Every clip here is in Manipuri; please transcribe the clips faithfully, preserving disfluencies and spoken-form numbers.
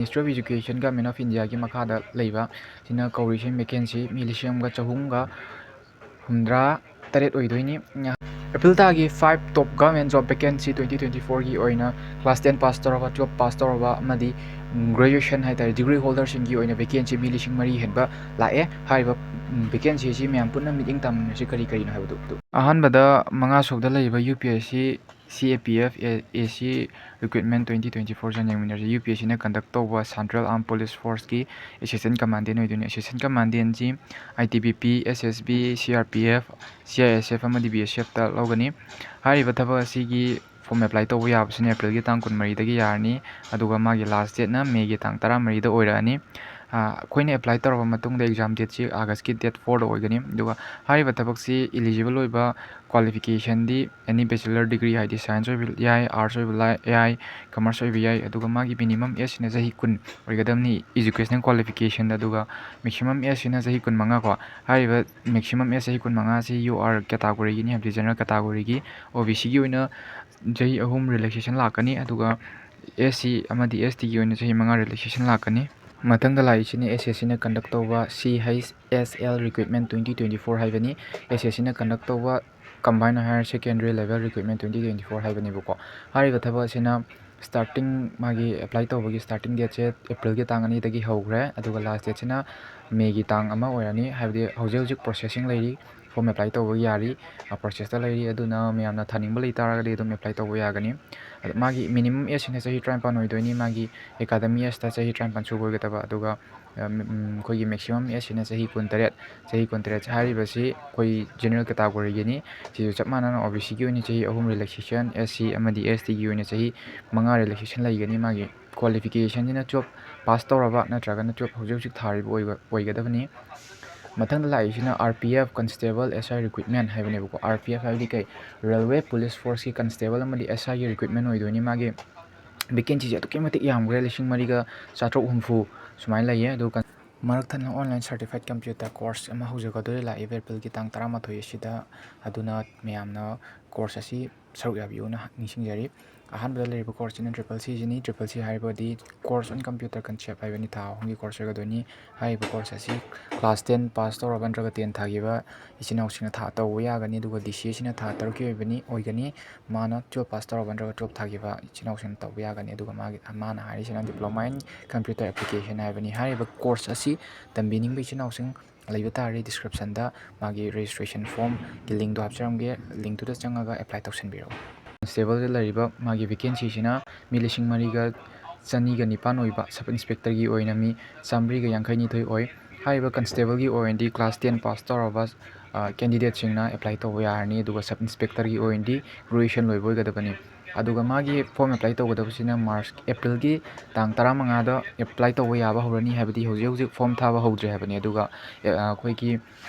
Ministry of Education, Government of India ꯒꯤ ꯃꯈꯥꯗ ꯂꯩꯕ ꯁꯤꯅ ꯀꯧꯔꯤꯁꯤ vacancy ꯃꯤ ꯂꯤꯁꯤꯡ ꯑꯃꯒ ꯆꯍꯨꯝꯒ ꯍꯨꯝꯗ꯭ꯔꯥ ꯇꯔꯦꯠ ꯑꯣꯏꯗꯣꯏꯅꯤ꯫ ꯑꯦꯄ꯭ꯔꯤꯜ ꯊꯥꯒꯤ five top government job vacancy twenty twenty four ꯒꯤ ꯑꯣꯏꯅ class ten pass ꯇꯧꯔꯕ, twelve pass ꯇꯧꯔꯕ ꯑꯃꯗꯤ graduation ꯍꯥꯏꯇꯥꯔꯦ, degree holder ꯁꯤꯡꯒꯤ ꯑꯣꯏꯅ vacancy ꯃꯤ ꯂꯤꯁꯤꯡ ꯃꯔꯤ ꯍꯦꯟꯕ ꯂꯥꯛꯑꯦ꯫ ꯍꯥꯏꯔꯤꯕ vacancy ꯑꯁꯤ ꯃꯌꯥꯝ ꯄꯨꯟꯅ ꯃꯤꯠꯌꯦꯡ ꯇꯥꯃꯤꯟꯅꯁꯤ ꯀꯔꯤ ꯀꯔꯤꯅꯣ ꯍꯥꯏꯕꯗꯨ꯫ ꯑꯍꯥꯟꯕꯗ ꯃꯉꯥ ꯁꯨꯕꯗ ꯂꯩꯔꯤꯕ U P S C C A P F A C recruitment twenty twenty four ꯁꯤꯅ ꯌꯦꯡꯃꯤꯟꯅꯔꯁꯤ꯫ U P S C ꯅ conduct ꯇꯧꯕ Central Armed Police Force ꯀꯤ assistant commandant ꯑꯣꯏꯗꯣꯏꯅꯤ꯫ Assistant commandant ꯁꯤ I T B P, S S B, C R P F, C I S F ꯑꯃꯗꯤ B S F ꯇ ꯂꯧꯒꯅꯤ꯫ ꯍꯥꯏꯔꯤꯕ ꯊꯕꯛ ꯑꯁꯤꯒꯤ form apply ꯇꯧꯕ ꯌꯥꯕꯁꯤꯅ ꯑꯦꯄ꯭ꯔꯤꯜꯒꯤ ꯇꯥꯡ ꯀꯨꯟꯃꯔꯤꯗꯒꯤ ꯌꯥꯔꯅꯤ, ꯑꯗꯨꯒ ꯃꯥꯒꯤ last date ꯅ ꯃꯦꯒꯤ ꯇꯥꯡ ꯇꯔꯥꯃꯔꯤꯗ ꯑꯣꯏꯔꯛꯑꯅꯤ꯫ ꯑꯩꯈꯣꯏꯅ apply ꯇꯧꯔꯕ ꯃꯇꯨꯡꯗ exam date ꯁꯤ August ꯀꯤ date four ꯗ ꯑꯣꯏꯒꯅꯤ꯫ ꯑꯗꯨꯒ ꯍꯥꯏꯔꯤꯕ ꯊꯕꯛꯁꯤ eligible ꯑꯣꯏꯕ qualification ꯗꯤ any bachelor degree, ꯍꯥꯏꯗꯤ science ꯑꯣꯏꯕ ꯌꯥꯏ, arts ꯑꯣꯏꯕ ꯌꯥꯏ, commerce ꯑꯣꯏꯕ ꯌꯥꯏ꯫ ꯑꯗꯨꯒ ꯃꯥꯒꯤ minimum age ꯁꯤꯅ ꯆꯍꯤ ꯀꯨꯟ ꯑꯣꯏꯒꯗꯕꯅꯤ educational qualification ꯗ꯫ ꯑꯗꯨꯒ maximum age ꯁꯤꯅ ꯆꯍꯤ ꯀꯨꯟꯃꯉꯥ ꯀꯣ꯫ ꯍꯥꯏꯔꯤꯕ maximum age ꯆꯍꯤ ꯀꯨꯟꯃꯉꯥ ꯑꯁꯤ U R category ꯒꯤꯅꯤ, ꯍꯥꯏꯕꯗꯤ general category ꯒꯤ꯫ O B C ꯒꯤ ꯑꯣꯏꯅ ꯆꯍꯤ ꯑꯍꯨꯝ relaxation ꯂꯥꯛꯀꯅꯤ, ꯑꯗꯨꯒ S C ꯑꯃꯗꯤ S T ꯒꯤ ꯑꯣꯏꯅ ꯆꯍꯤ ꯃꯉꯥ relaxation ꯂꯥꯛꯀꯅꯤ꯫ ꯃꯊꯪꯗ ꯂꯥꯛꯏꯁꯤꯅ S S C ꯅ conduct ꯇꯧꯕ C H S L recruitment twenty twenty four ꯍꯥꯏꯕꯅꯤ꯫ S S C ꯅ conduct ꯇꯧꯕ combined higher secondary level recruitment twenty twenty four ꯍꯥꯏꯕꯅꯦꯕꯀꯣ꯫ ꯍꯥꯏꯔꯤꯕ ꯊꯕꯛ ꯑꯁꯤꯅ starting, ꯃꯥꯒꯤ apply ꯇꯧꯕꯒꯤ starting date ꯁꯦ ꯑꯦꯄ꯭ꯔꯤꯜꯒꯤ ꯇꯥꯡ ꯑꯅꯤꯗꯒꯤ ꯍꯧꯈ꯭ꯔꯦ, ꯑꯗꯨꯒ last date ꯁꯤꯅ ꯃꯦꯒꯤ ꯇꯥꯡ ꯑꯃ ꯑꯣꯏꯔꯅꯤ꯫ ꯍꯥꯏꯕꯗꯤ ꯍꯧꯖꯤꯛ ꯍꯧꯖꯤꯛ processing ꯂꯩꯔꯤ, form apply ꯇꯧꯕ ꯌꯥꯔꯤ, process ꯇ ꯂꯩꯔꯤ꯫ ꯑꯗꯨꯅ ꯃꯌꯥꯝꯅ ꯊꯥꯅꯤꯡꯕ ꯂꯩ ꯇꯥꯔꯒꯗꯤ ꯑꯗꯨꯝ apply ꯇꯧꯕ ꯌꯥꯒꯅꯤ꯫ ꯑꯗ ꯃꯥꯒꯤ minimum age ꯁꯤꯅ ꯆꯍꯤ ꯇꯔꯥꯅꯤꯄꯥꯟ ꯑꯣꯏꯗꯣꯏꯅꯤ, ꯃꯥꯒꯤ academy age ꯇ ꯆꯍꯤ ꯇꯔꯥꯅꯤꯄꯥꯟ ꯁꯨꯕ ꯑꯣꯏꯒꯗꯕ, ꯑꯗꯨꯒ ꯑꯩꯈꯣꯏꯒꯤ maximum age ꯁꯤꯅ ꯆꯍꯤ ꯀꯨꯟꯇꯔꯦꯠ, ꯆꯍꯤ ꯀꯨꯟꯇꯔꯦꯠ ꯍꯥꯏꯔꯤꯕꯁꯤ ꯑꯩꯈꯣꯏ general category ꯒꯤꯅꯤ꯫ ꯁꯤꯁꯨ ꯆꯞ ꯃꯥꯟꯅꯅ O B C ꯒꯤ ꯑꯣꯏꯅ ꯆꯍꯤ ꯑꯍꯨꯝ relaxation, S C ꯑꯃꯗꯤ S T ꯒꯤ ꯑꯣꯏꯅ ꯆꯍꯤ ꯃꯉꯥ relaxation ꯂꯩꯒꯅꯤ꯫ ꯃꯥꯒꯤ qualification ꯁꯤꯅ twelve pass ꯇꯧꯔꯕ ꯅꯠꯇ꯭ꯔꯒꯅ twelve ꯍꯧꯖꯤꯛ ꯍꯧꯖꯤꯛ ꯊꯥꯔꯤꯕ ꯑꯣꯏꯕ, ꯑꯣꯏꯒꯗꯕꯅꯤ꯫ ꯃꯊꯪꯗ ꯂꯥꯛꯏꯁꯤꯅ R P F constable S I recruitment ꯍꯥꯏꯕꯅꯦꯕꯀꯣ꯫ R P F ꯍꯥꯏꯕꯗꯤ ꯀꯩ? Railway Police Force ꯀꯤ constable ꯑꯃꯗꯤ S I ꯒꯤ recruitment ꯑꯣꯏꯗꯣꯏꯅꯤ꯫ ꯃꯥꯒꯤ vacancy ꯁꯦ ꯑꯗꯨꯛꯀꯤ ꯃꯇꯤꯛ ꯌꯥꯝꯈ꯭ꯔꯦ, ꯂꯤꯁꯤꯡ ꯃꯔꯤꯒ ꯆꯥꯇ꯭ꯔꯨꯛ ꯍꯨꯝꯐꯨ ꯁꯨꯃꯥꯏꯅ ꯂꯩꯌꯦ꯫ ꯑꯗꯨꯒ ꯃꯔꯛ ꯊꯠꯅ online certified computer course ꯑꯃ ꯍꯧꯖꯒꯗꯣꯔꯦ ꯂꯥꯛꯏꯕ ꯑꯦꯄ꯭ꯔꯤꯜꯒꯤ ꯇꯥꯡ ꯇꯔꯥꯃꯥꯊꯣꯏ ꯑꯁꯤꯗ꯫ ꯑꯗꯨꯅ ꯃꯌꯥꯝꯅ course ꯑꯁꯤ ꯁꯔꯨꯛ ꯌꯥꯕꯤꯌꯨꯅ ꯅꯤꯡꯁꯤꯡꯖꯔꯤ꯫ ꯑꯍꯥꯟꯕꯗ ꯂꯩꯔꯤꯕ course ꯁꯤꯅ triple C ꯁꯤꯅꯤ꯫ Triple C ꯍꯥꯏꯕꯗꯤ Course on Computer Concept ꯍꯥꯏꯕꯅꯤ꯫ ꯊꯥ ꯑꯍꯨꯝꯒꯤ course ꯑꯣꯏꯒꯗꯣꯏꯅꯤ꯫ ꯍꯥꯏꯔꯤꯕ course ꯑꯁꯤ class ten pass ꯇꯧꯔꯕ ꯅꯠꯇ꯭ꯔꯒ ten ꯊꯥꯈꯤꯕ ꯏꯆꯤꯟ ꯏꯅꯥꯎꯁꯤꯡꯅ ꯊꯥ ꯇꯧꯕ ꯌꯥꯒꯅꯤ꯫ ꯑꯗꯨꯒ D C A ꯁꯤꯅ ꯊꯥ ꯇꯔꯨꯛꯀꯤ ꯑꯣꯏꯕꯅꯤ, ꯑꯣꯏꯒꯅꯤ꯫ ꯃꯥꯅ twelve pass ꯇꯧꯔꯕ ꯅꯠꯇ꯭ꯔꯒ twelve ꯊꯥꯈꯤꯕ ꯏꯆꯤꯟ ꯏꯅꯥꯎꯁꯤꯡꯅ ꯇꯧꯕ ꯌꯥꯒꯅꯤ꯫ ꯑꯗꯨꯒ ꯃꯥꯒꯤ, ꯃꯥꯅ ꯍꯥꯏꯔꯤꯁꯤꯅ Diploma in Computer Application ꯍꯥꯏꯕꯅꯤ꯫ ꯍꯥꯏꯔꯤꯕ course ꯑꯁꯤ ꯇꯝꯕꯤꯅꯤꯡꯕ ꯏꯆꯤꯟ ꯏꯅꯥꯎꯁꯤꯡ ꯂꯩꯕ ꯇꯥꯔꯗꯤ description ꯗ ꯃꯥꯒꯤ registration form ꯒꯤ link ꯗꯨ ꯍꯥꯞꯆꯔꯝꯒꯦ꯫ Link ꯇꯨꯗ ꯆꯪꯉꯒ apply ꯇꯧꯁꯟꯕꯤꯔꯛꯎ꯫ Constable ꯗ ꯂꯩꯔꯤꯕ ꯃꯥꯒꯤ vacancy ꯁꯤꯅ ꯃꯤ ꯂꯤꯁꯤꯡ ꯃꯔꯤꯒ ꯆꯅꯤꯒ ꯅꯤꯄꯥꯟ ꯑꯣꯏꯕ, Sub Inspector ꯒꯤ ꯑꯣꯏꯅ ꯃꯤ ꯆꯥꯃꯔꯤꯒ ꯌꯥꯡꯈꯩ ꯅꯤꯊꯣꯏ ꯑꯣꯏ꯫ ꯍꯥꯏꯔꯤꯕ constable ꯒꯤ ꯑꯣꯏꯅꯗꯤ class ten pass ꯇꯧꯔꯕ, ꯑ, candidate ꯁꯤꯡꯅ apply ꯇꯧꯕ ꯌꯥꯔꯅꯤ꯫ ꯑꯗꯨꯒ Sub Inspector ꯒꯤ ꯑꯣꯏꯅꯗꯤ graduation ꯂꯣꯏꯕ ꯑꯣꯏꯒꯗꯕꯅꯤ꯫ ꯑꯗꯨꯒ ꯃꯥꯒꯤ form apply ꯇꯧꯒꯗꯕꯁꯤꯅ March, April ꯒꯤ ꯇꯥꯡ ꯇꯔꯥꯃꯉꯥꯗ apply ꯇꯧꯕ ꯌꯥꯕ ꯍꯧꯔꯅꯤ, ꯍꯥꯏꯕꯗꯤ ꯍꯧꯖꯤꯛ ꯍꯧꯖꯤꯛ form ꯊꯥꯕ ꯍꯧꯗ꯭ꯔꯤ ꯍꯥꯏꯕꯅꯤ꯫ ꯑꯗꯨꯒ, ꯑ, ꯑꯩꯈꯣꯏꯒꯤ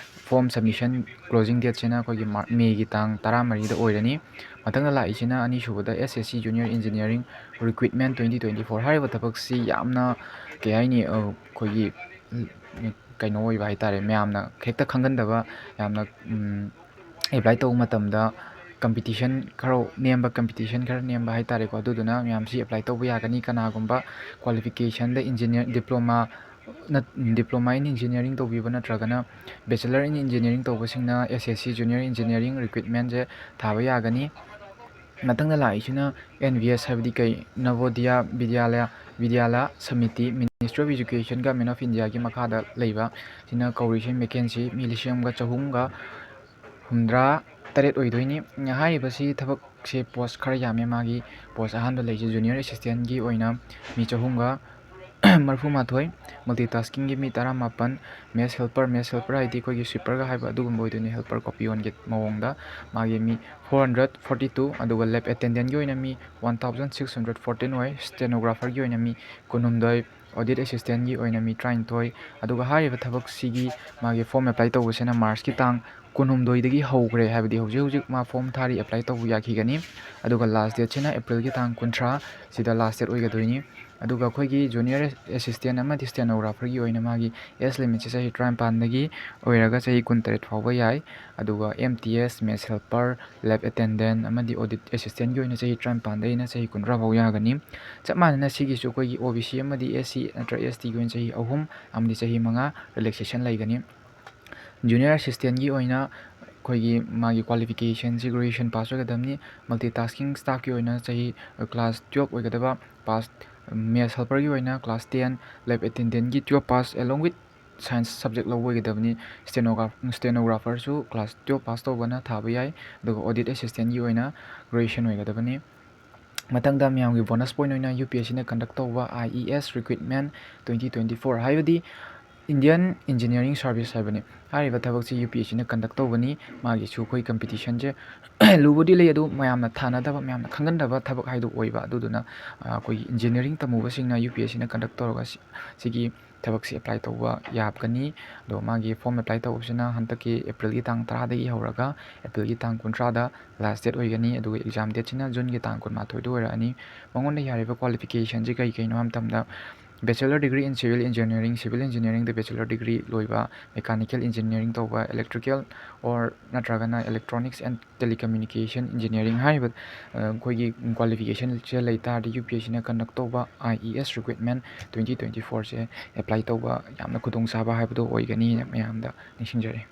form submission closing date ꯁꯤꯅ ꯑꯩꯈꯣꯏꯒꯤ ꯃꯥ-, May ꯒꯤ ꯇꯥꯡ ꯇꯔꯥꯃꯔꯤꯗ ꯑꯣꯏꯔꯅꯤ꯫ ꯃꯊꯪꯗ ꯂꯥꯛꯏꯁꯤꯅ ꯑꯅꯤꯁꯨꯕꯗ S S C Junior Engineering Recruitment twenty twenty-four꯫ ꯍꯥꯏꯔꯤꯕ ꯊꯕꯛꯁꯤ ꯌꯥꯝꯅ, ꯀꯩ ꯍꯥꯏꯅꯤ, ꯑ, ꯑꯩꯈꯣꯏꯒꯤ, ꯎꯝ, ꯀꯩꯅꯣ ꯑꯣꯏꯕ ꯍꯥꯏꯇꯥꯔꯦ, ꯃꯌꯥꯝꯅ ꯍꯦꯛꯇ ꯈꯪꯒꯟꯗꯕ, ꯌꯥꯝꯅ, ꯎꯝ, apply ꯇꯧꯕ ꯃꯇꯝꯗ competition ꯈꯔ ꯅꯦꯝꯕ, competition ꯈꯔ ꯅꯦꯝꯕ ꯍꯥꯏꯇꯥꯔꯦꯀꯣ꯫ ꯑꯗꯨꯗꯨꯅ ꯃꯌꯥꯝꯁꯤ apply ꯇꯧꯕ ꯌꯥꯒꯅꯤ꯫ ꯀꯅꯥꯒꯨꯝꯕ qualification the engineer, diploma nut-, Diploma in Engineering ꯇꯧꯕꯤꯕ ꯅꯠꯇ꯭ꯔꯒꯅ Bachelor in Engineering ꯇꯧꯕꯁꯤꯡꯅ S S C Junior Engineering Recruitment ꯁꯦ ꯊꯥꯕ ꯌꯥꯒꯅꯤ꯫ ꯃꯊꯪꯗ ꯂꯥꯛꯏꯁꯤꯅ N V S ꯍꯥꯏꯕꯗꯤ ꯀꯩ? Navodaya Vidyalaya, Vidyalaya Samiti, Ministry of Education, Government of India ꯒꯤ ꯃꯈꯥꯗ ꯂꯩꯕ꯫ ꯁꯤꯅ ꯀꯧꯔꯤꯁꯤ vacancy ꯃꯤ ꯂꯤꯁꯤꯡ ꯑꯃꯒ ꯆꯍꯨꯝꯒ ꯍꯨꯝꯗ꯭ꯔꯥ ꯇꯔꯦꯠ ꯑꯣꯏꯗꯣꯏꯅꯤ꯫ ꯍꯥꯏꯔꯤꯕꯁꯤ ꯊꯕꯛꯁꯦ post ꯈꯔ ꯌꯥꯝꯃꯦ꯫ ꯃꯥꯒꯤ post ꯑꯍꯥꯟꯕ ꯂꯩꯁꯦ Junior Assistant ꯒꯤ ꯑꯣꯏꯅ ꯃꯤ ꯆꯍꯨꯝꯒ ꯃꯔꯤꯐꯨ ꯃꯥꯊꯣꯏ, multitasking ꯒꯤ ꯃꯤ ꯇꯔꯥꯃꯥꯄꯟ, mess helper, mess helper ꯍꯥꯏꯗꯤ ꯑꯩꯈꯣꯏꯒꯤ sweeper ꯒ ꯍꯥꯏꯕ ꯑꯗꯨꯒꯨꯝꯕ ꯑꯣꯏꯗꯣꯏꯅꯤ, helper ꯀꯣ, peon ꯒꯤ ꯃꯑꯣꯡꯗ꯫ ꯃꯥꯒꯤ ꯃꯤ four hundred forty two, ꯑꯗꯨꯒ lab attendant ꯒꯤ ꯑꯣꯏꯅ ꯃꯤ one thousand six hundred fourteen ꯑꯣꯏ, stenographer ꯒꯤ ꯑꯣꯏꯅ ꯃꯤ ꯀꯨꯟꯍꯨꯝꯗꯣꯏ, audit assistant ꯒꯤ ꯑꯣꯏꯅ ꯃꯤ ꯇꯔꯥꯅꯤꯊꯣꯏ꯫ ꯑꯗꯨꯒ ꯍꯥꯏꯔꯤꯕ ꯊꯕꯛꯁꯤꯒꯤ ꯃꯥꯒꯤ form apply ꯇꯧꯕꯁꯤꯅ March ꯀꯤ ꯇꯥꯡ ꯀꯨꯟꯍꯨꯝꯗꯣꯏꯗꯒꯤ ꯍꯧꯈ꯭ꯔꯦ, ꯍꯥꯏꯕꯗꯤ ꯍꯧꯖꯤꯛ ꯍꯧꯖꯤꯛ ꯃꯥ form ꯊꯥꯔꯤ, apply ꯇꯧꯕ ꯌꯥꯈꯤꯒꯅꯤ꯫ ꯑꯗꯨꯒ last date ꯁꯤꯅ April ꯒꯤ ꯇꯥꯡ ꯀꯨꯟꯊ꯭ꯔꯥ ꯁꯤꯗ last date ꯑꯣꯏꯒꯗꯣꯏꯅꯤ꯫ ꯑꯗꯨꯒ ꯑꯩꯈꯣꯏꯒꯤ junior assistant ꯑꯃꯗꯤ stenographerꯒꯤ ꯑꯣꯏꯅ ꯃꯥꯒꯤ age limitꯁꯦ ꯆꯍꯤ ꯇꯔꯥꯅꯤꯄꯥꯟꯗꯒꯤ ꯑꯣꯏꯔꯒ ꯆꯍꯤ ꯀꯨꯟꯇꯔꯦꯠ ꯐꯥꯎꯕ ꯌꯥꯏ꯫ ꯑꯗꯨꯒ M T S, mess helper, lab attendant ꯑꯃꯗꯤ audit assistantꯒꯤ ꯑꯣꯏꯅ ꯆꯍꯤ ꯇꯔꯥꯅꯤꯄꯥꯟꯗꯒꯤꯅ ꯆꯍꯤ ꯀꯨꯟꯊ꯭ꯔꯥ ꯐꯥꯎ ꯌꯥꯒꯅꯤ꯫ ꯆꯞ ꯃꯥꯟꯅꯅ ꯁꯤꯒꯤꯁꯨ ꯑꯩꯈꯣꯏꯒꯤ O B C ꯑꯃꯗꯤ S C ꯅꯠꯇ꯭ꯔꯒ S Tꯒꯤ ꯑꯣꯏꯅ ꯆꯍꯤ ꯑꯍꯨꯝ ꯑꯃꯗꯤ ꯆꯍꯤ ꯃꯉꯥ relaxation ꯂꯩꯒꯅꯤ꯫ Junior assistantꯒꯤ ꯑꯣꯏꯅ ꯑꯩꯈꯣꯏꯒꯤ ꯃꯥꯒꯤ qualificationꯁꯤ graduation pass ꯑꯣꯏꯒꯗꯕꯅꯤ꯫ Multitasking staffꯀꯤ ꯑꯣꯏꯅ ꯆꯍꯤ class twelve ꯑꯣꯏꯒꯗꯕ pass, mess helperꯒꯤ ꯑꯣꯏꯅ class ten, lab attendantꯒꯤ twelve pass along with science subject ꯂꯧꯕ ꯑꯣꯏꯒꯗꯕꯅꯤ꯫ Stenograph-, stenographerꯁꯨ class twelve pass ꯇꯧꯕꯅ ꯊꯥꯕ ꯌꯥꯏ꯫ ꯑꯗꯨꯒ audit assistantꯒꯤ ꯑꯣꯏꯅ graduation ꯑꯣꯏꯒꯗꯕꯅꯤ꯫ ꯃꯊꯪꯗ ꯃꯌꯥꯝꯒꯤ bonus point ꯑꯣꯏꯅ UPSCꯅ conduct ꯇꯧꯕ IES recruitment twenty twenty four, ꯍꯥꯏꯕꯗꯤ Indian Engineering Service ꯍꯥꯏꯕꯅꯤ꯫ ꯍꯥꯏꯔꯤꯕ ꯊꯕꯛꯁꯤ UPSCꯅ conduct ꯇꯧꯕꯅꯤ꯫ ꯃꯥꯒꯤꯁꯨ ꯑꯩꯈꯣꯏ competitionꯁꯦ ꯂꯨꯕꯗꯤ ꯂꯩ, ꯑꯗꯨ ꯃꯌꯥꯝꯅ ꯊꯥꯅꯗꯕ, ꯃꯌꯥꯝꯅ ꯈꯪꯒꯟꯗꯕ ꯊꯕꯛ ꯍꯥꯏꯗꯨ ꯑꯣꯏꯕ꯫ ꯑꯗꯨꯗꯨꯅ, ꯑ, ꯑꯩꯈꯣꯏꯒꯤ engineering ꯇꯝꯃꯨꯕꯁꯤꯡꯅ UPSCꯅ conduct ꯇꯧꯔꯒ ꯁꯤ-, ꯁꯤꯒꯤ ꯊꯕꯛꯁꯤ apply ꯇꯧꯕ ꯌꯥꯒꯅꯤ꯫ ꯑꯗꯣ ꯃꯥꯒꯤ form apply ꯇꯧꯕꯁꯤꯅ ꯍꯟꯗꯛꯀꯤ Aprilꯒꯤ ꯇꯥꯡ ꯇꯔꯥꯗꯒꯤ ꯍꯧꯔꯒ Aprilꯒꯤ ꯇꯥꯡ ꯀꯨꯟꯊ꯭ꯔꯥꯗ last date ꯑꯣꯏꯒꯅꯤ꯫ ꯑꯗꯨꯒ exam dateꯁꯤꯅ Juneꯒꯤ ꯇꯥꯡ ꯀꯨꯟꯃꯥꯊꯣꯏꯗ ꯑꯣꯏꯔꯛꯑꯅꯤ꯫ ꯃꯉꯣꯟꯗ ꯌꯥꯔꯤꯕ qualificationꯁꯤ ꯀꯩ ꯀꯩꯅꯣ ꯍꯥꯏꯕ ꯃꯇꯝꯗ Bachelor degree in Civil Engineering, Civil Engineeringꯗ bachelor degree ꯂꯣꯏꯕ, mechanical engineering ꯇꯧꯕ, electrical or ꯅꯠꯇ꯭ꯔꯒꯅ electronics and telecommunication engineering ꯍꯥꯏꯔꯤꯕ, ꯑ, ꯑꯩꯈꯣꯏꯒꯤ qualificationꯁꯦ ꯂꯩ ꯇꯥꯔꯗꯤ UPSCꯅ conduct ꯇꯧꯕ IES recruitment twenty twenty fourꯁꯦ apply ꯇꯧꯕ ꯌꯥꯝꯅ ꯈꯨꯗꯣꯡꯆꯥꯕ ꯍꯥꯏꯕꯗꯣ ꯑꯣꯏꯒꯅꯤ ꯃꯌꯥꯝꯗ ꯅꯤꯡꯁꯤꯡꯖꯔꯤ꯫